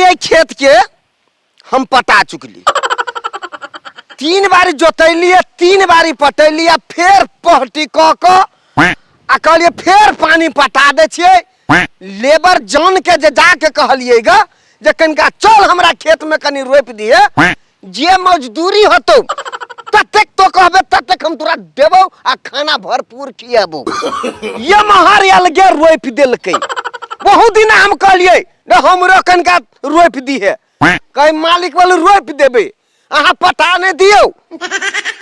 एहि खेत के हम पटा चुकली। 3 बारी जोतैलियै, 3 बारी पटेलियै, फेर पहटी कऽ कऽ आ कहलियै फेर पानी पटा दै छियै। लेबर जान के जे जाके कहलियै ग जे कनिका चल हमरा खेत में कनि रोपि दिहे, जे मजदूरी होतौ ततेक तो कहबे ततेक हम तोरा देबौ आ खाना भरपूर खिएबौ। ये महर अलगे रोपि देलकै। बहुत दिन हम कहलियै ने हमरो कनिका रोपि दिहे, कहे मालिक बोले रोपि देबै, अहाँ पटा नहीं दियौ।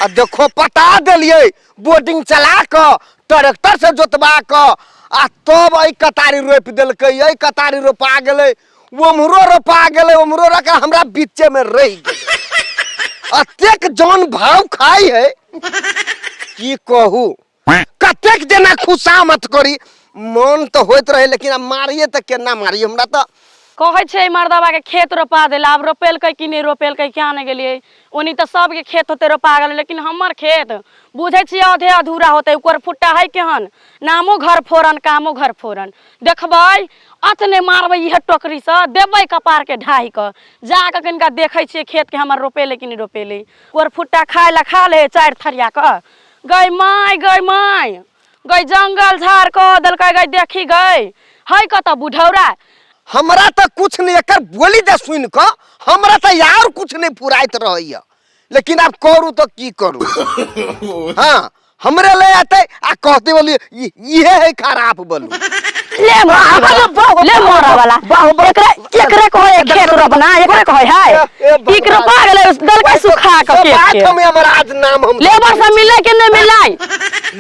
आ देखो पटा देलियै, बोर्डिंग चला कऽ ट्रैक्टर से जोतवा कऽ आ तब एहि कतारी रोपि देलकै, एहि कतारी रोपा गेलै, ओम्हरो रोपा गेलै, ओम्हरो रख हमरा बीचे में रहि गेलै। अतेक जान भाव खाइ है की कहू, कतेक जेना खुशामत करी मन तऽ होइत रहे, लेकिन आब मारिए तऽ केना मारिए। हमरा तऽ कहै छै मर्दबा के खेत रोपा देला, आब रोपेलकै कि नहि रोपेलकै क्या नहि गेलियै। ओनी तऽ सबके खेत होते रोपा गेलै, लेकिन हमर खेत बुझै छियै आधे अधूरा होतै। ओकर फुट्टा है केहन, नामो घर फोरन कामो घर फोरन। देखबै अतने मारबै इहे टोकरीसँ, देबै कपारके ढाहि कऽ। जाकऽ कनिका देखै छियै खेतके हमर रोपेलै कि नहि रोपेलै। ओकर फुट्टा खाय लए खा ले 4 थरिया कऽ। गै माय, गै माय, गै जंगल झाड़ कऽ देलकै गै, देखी गै है कतऽ बुढ़ौरा। हमरा तऽ कुछ नहीं, एकर बोली दे सुनि कऽ हमरा तऽ यार कुछ नहीं फुराइत रहैया, लेकिन आब करू तऽ की करू। हाँ हमरे ले आते आ कहते बोली इहे है खराब बोलू। ले मरा वाला, ले मरा वाला। एकरे एकरे कहै खेत रोपना, एकरे कहै है। ई रोपा गेलै देलकै सुखा कऽ खेत बात के। हम हमर आज नाम हम लेबर से मिले के नहीं मिलै,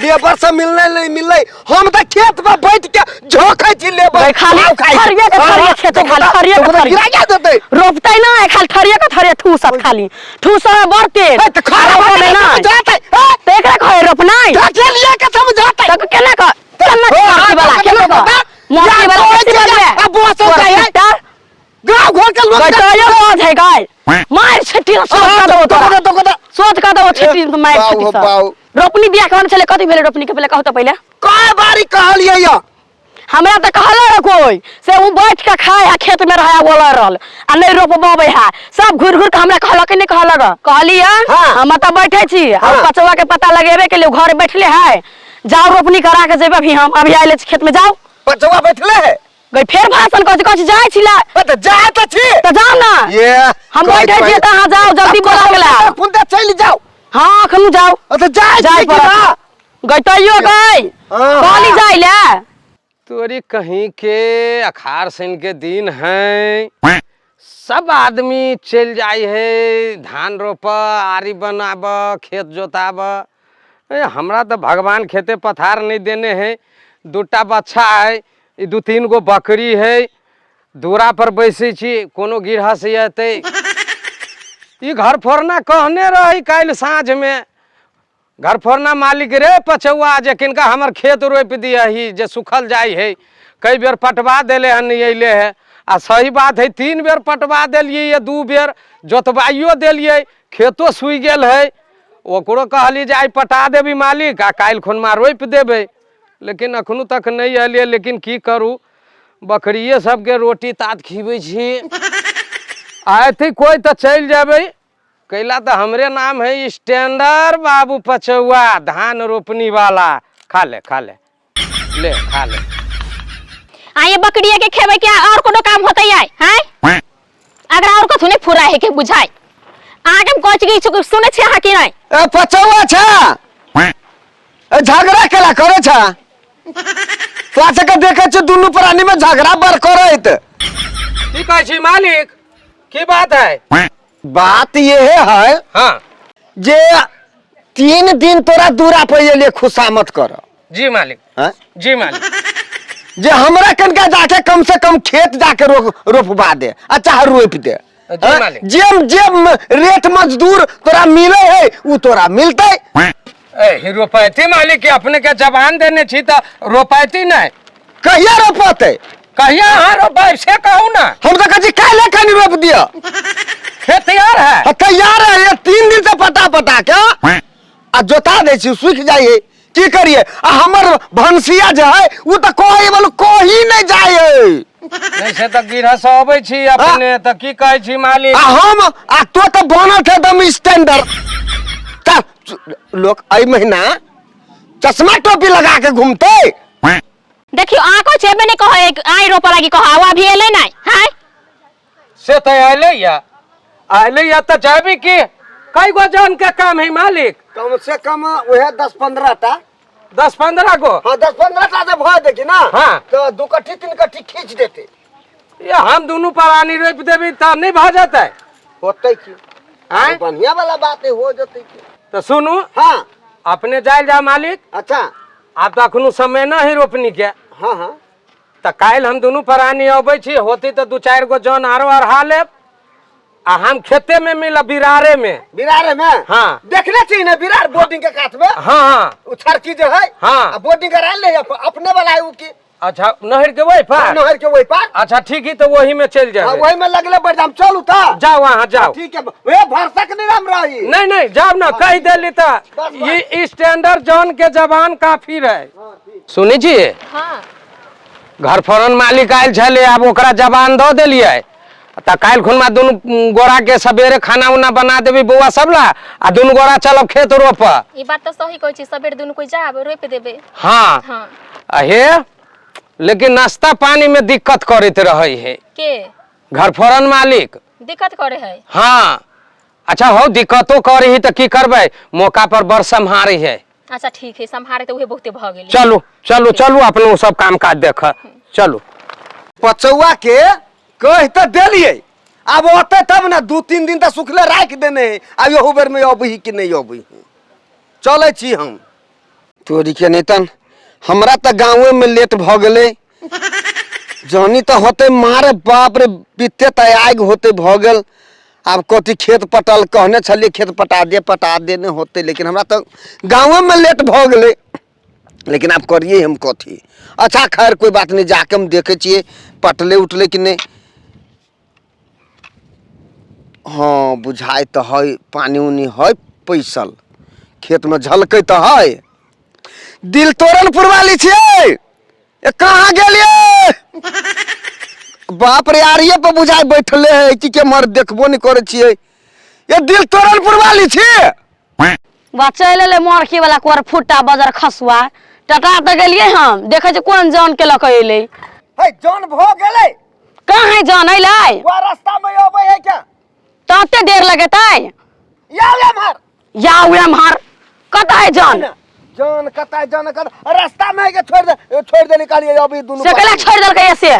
लेबर से मिलने नहीं मिललै। हम तऽ खेत पर बैठ के झोंकै छी लेबर। गै खाली भाव खाइ छी। थरिये के थरिये खेत खाली, थरिये के थरिये। गिरा देतै। रोपतै ना खाली थरिये के थरिये ठूसत, खाली ठूसत बड़ तेज। ए, तऽ खड़ा रोपबै भऽ के ना। समझातै। ए, तऽ एकरा कहै रोपनाइ। ढकेल लिअ के समझातै। तऽ केना कह, केना ओ, मरती वाला, हाँ, केना कह? बता। मरती या वाला कहै कथी छै बजबै? आ बस हो जाइ है। तोरा गाँव घर के लोग गै तोयो बज है गै। मार छेटी सोच कऽ देबो तोरा। सोच कऽ देबो छेटी मार बाऊ छेटी हो, सँ। बाऊ। रोपनी दिया केहन छलै, कथी भेलै रोपनी के पहिले कहू तऽ पहिले। कय बारी कहलियै यऽ। हमरा तऽ कहले रह कोई से उ बैठ के खाए है खेत में रहे बोल रहल आ नहीं रोपबे है, सब घुर घुर के हमरा कहलक नहीं कहलक। कहलियै हाँ। हम तऽ बैठे छी आ हाँ। पचवा के पता लगेबे के लिए घर बैठले है, जाओ रोपनी करा के जेबे अभी हम अभी आइले छी खेत में जाओ। पचवा बैठले है गई फेर भाषण कहै छी, कहै छी जाइ छी ला। ए, तऽ जाय तऽ छी। तऽ जाओ ना। ये, हम कहै बैठे छी छी तऽ अहाँ जाओ जल्दी बोला के ला। खुद चलि जाओ। हाँ अखनु जाओ। ए, तऽ जाइ जाय छी कि पड़त। ना? गई तैयो गई। हाँ। कहली जाइ ले। तोरी कहीं के अखाड़ सन के दिन है, सब आदमी चल जाय है धान रोप, आरी बनाब, खेत जोताब। ए, हमरा तो भगवान खेते पथार नहीं देने है। 2टा बच्छा है, ई 2-3 गो बकरी है, दूरा पर बैसै छी, कोनो गृहस्थ अयतै। ई घर फोड़ना कहने रही काल्हि साँझ में, घर फोड़ना मालिक रे पचौआ जे किनका हमर खेत रोपि दियही जे सुखल जाइ है। कई बेर पटवा देले हन नहीं अयले है। आ सही बात है 3 बेर पटवा देलियै ये, 2 बेर जोतवाइयो देलियै, खेतो सुइ गेल है। ओकरो कहली जे आइ पटा देबी मालिक आ काल्हि खुनमा रोपि देबै, लेकिन अखनो तक नहि अयलै। लेकिन की करू, बकरिए सबके रोटी तात खिबै छी। आ अथी कोइ तऽ चलि जेबै, कैला तऽ हमरे नाम है स्टैंडर बाबू पचौआ धान रोपनी वाला। खा ले, खा ले, ले खा ले। आ ये बकरिया के खेबै के और कोनो काम होतै आय हैं? अगर और कथु नहीं फुरा है के बुझाय। अहाँ के हम कहै छी कि सुनै छी अहाँ की नहि? ए पचौआ छा, ए झगड़ा केला करै छा? तोरा सबके देखै छी दुनू प्राणी में झगड़ा बड़ करैत। की कहै छी मालिक, की बात है? बात ये है हाँ। जे 3 दिन तोरा दूरा पर एलिए खुशामत कर। जी मालिक। हाँ? जी मालिक। जे हमरा कनका जाके कम से कम खेत जाके रोपवा दे आ चाहे रोपि दे। जी हाँ? मालिक। जेम रेट मजदूर तोरा मिले है उ तोरा मिलतै। ए, रोपैती मालिक के अपने के जबान देने छी त रोपैती नहीं। कहिया रोपतै? कहिया अहाँ रोपाइब से कहू ना। हम तो कहै छी काल्हि कनि रोप दिअ। खेत तैयार है? हाँ, तैयार है, ये 3 दिन से पटा पटा के आ जोता दै छी, सूखि जाइ है, की करिए। आ हमर भनसिया जे है उ तऽ कहै बोलू कहीं नहीं जाइ है। नहीं से तऽ गिरह से अबै छी अपने तऽ की कहै छी मालिक। आ हम आ तो तऽ बनल छै एकदम स्टैंडर्ड। चल, लोक एहि महीना चश्मा टोपी लगा के घूमते। देखियो अहाँ कहै छी एबे नहि कहै, आइ रोपऽ लागी कहै, आब अभी एलै नहि हैं? से तऽ अयलै या, अयलै या तऽ जाबी की? कई गो जन के काम है मालिक? कम से कम वह 10-15 टा। 10-15 गो? हाँ, 10-15 टा जब भऽ देखी ना। हाँ। तो 2 कट्ठी 3 कट्ठी खींच देते। ये हम दुनू प्राणी रोपि देबी तऽ नहि भऽ जेतै? होतै की? आँय? बढ़िया वाला बात है, हो जेतै की। तऽ सुनू। हाँ। अपने जायल जाउ मालिक। अच्छा। आब तऽ अखनो समय नहि है रोपनी के। हाँ हाँ। तऽ काल्हि हम दुनू प्राणी अबै छी, होतै तऽ 2-4 गो जन आरो अढ़ा लेब आ हम खेते में मिलब, बिरारे में। बिरारे में? हाँ। देखने छी ने बिरार बोर्डिंग के कात में? हाँ हाँ। उ छड़की जे है। हाँ। आ बोर्डिंग करा ले अपने वाला है उ की। अच्छा, नहर के वही पार? नहर के वही पार। अच्छा ठीक है, तो वही में चल जाए। हाँ, वही में लगले बढ़ जाम, चलू ता। जाओ वहाँ जाओ। ठीक है, वे भरसक नहीं राम रही। नहीं नहीं जाओ ना, कह देली ता। बस, बस। ये स्टैंडर्ड जॉन के जबान काफी रहे। सुनी जी? हाँ। घर फोरन मालिक आयल छले, आब ओकरा जबान दऽ देलियै। तऽ काल्हि खुनमा दुनू गोरा के सवेरे खाना उना बना देबी बौआ सब ला, आ दुनू गोरा चलब खेत रोप। ई बात तऽ सही कहै छी, सबेर दुनू कोइ जाब रोपि देबै। हाँ। हाँ। आ हे, लेकिन नाश्ता पानी में दिक्कत करैत रहै है। के? घर फोरन मालिक। दिक्कत करे है? हाँ। अच्छा हो, दिक्कतो करे ही तऽ की करबै, मौका पर बड़ सम्हारे है। अच्छा ठीक है, सम्हारे तऽ उहे बहुते भऽ गेलै। चलू चलू चलू, अपनो सब काम काज देख चलू। पचौआ के कह तऽ देलियै, आब औतै तब ने, 2-3 दिन तऽ सुखले राखि देने है, आब एहू बेर में अबही कि नहि अबही। चलै छी हम। तोरी के नहीं तन हमरा तऽ गाँवे में लेट भऽ गेलै। जहनी तऽ होतै मारे बाप रे, बीते तऽ आगि होतै भऽ गेल। आब कथी खेत पटल कहने छलियै, खेत पटा दे, पटा दे नहि होतै, लेकिन हमरा तऽ गाँवे में लेट भऽ गेलै। लेकिन आब करिए हम कथी। अच्छा खैर कोई बात नहीं, जाके हम देखे छियै पटले उठले कि नहीं। हाँ बुझाइ तऽ है पानी उनी है पैसल, खेत में झलकै तऽ है। दिल तोड़नपुर वाली छियै, ए कहाँ गेलियै? बाप रे, आरिये पर बुझाइ बैठले है कि के मर देखबो नहीं करै छियै। ए दिल तोड़नपुर वाली छियै। बा चलि एलै मरखी वाला कोर फुट्टा बजर खसुआ। टटा तऽ गेलियै हम, देखै छियै कोन जन के लऽ कऽ एलै। है जन भऽ गेलै। कहाँ है जन एलै? वह रास्ता में अबै है क्या? तते देर लगेतै? याउ एम्हर। याउ एम्हर। कतऽ है जन? जन कतऽ है, जन कतऽ? रास्ता में के छोड़ दे, छोड़ देली कहलियै अभी दुनू। से केला छोड़ देलकै से?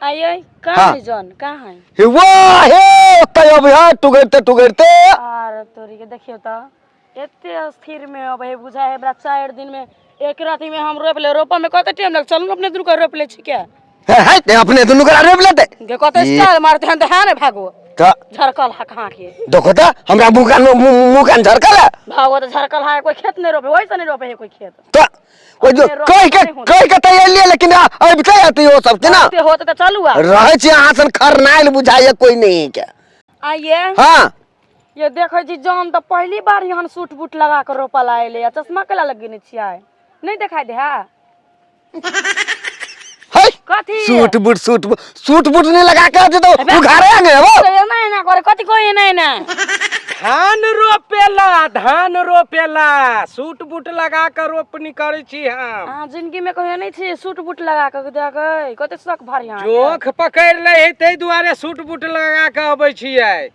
आइए कहाँ हाँ। है जन, कहाँ है? हे वाह हे ओतऽ अबै है टुगैरते टुगैरते। आर तोरी के देखियौ तऽ एते स्थिर में अबै है, बुझाइ है बड़ा 4 दिन में एक राति में हम रोपि ले। रोपऽ में कते टाइम लग? चलू अपने दुनू के रोपि लै छी के। हे हे ते अपने दुनू के रोपि लेतै। गे कते स्टाइल मारते हन तऽ है ने भागो। तऽ झरकल है कहाँ के? देखो तऽ हमरा मुँह कान मुँह कान झरकल है। भागो तऽ झरकल है, कोई खेत नहीं रोपे, वैसे नहीं रोपे है कोई खेत। तऽ ओ जो अपने रोपे कहि के नहि होतै। कहि के तऽ एलियै, लेकिन अबिते अतै ओ सब केना? होते होते तऽ चलू आब। रहै छी अहाँ सन खरनाइल बुझाइए कोई नहीं के। आइए। हाँ। ये देखै छी जन तऽ पहली बार यहाँ सूट बूट लगा के रोपल आएले, आ चश्मा केला लगेने छियै? नहीं देखाई दे है? है कथी? Suit boot, suit boot, suit boot नहीं लगा के आते तो उघारे आगे हो। तो एना एना करे, कथी कोई एना एना? धान रोपेला, धान रोपेला सूट बूट लगा के रोपनी करै छी हम। अहाँ जिंदगी में कहियो नहीं छी सूट बूट लगा के देखे, कते शौक भारी अहाँ के। जोख पकड़ि लै है ताहि दुआरे सूट बूट लगा के अबै छियै।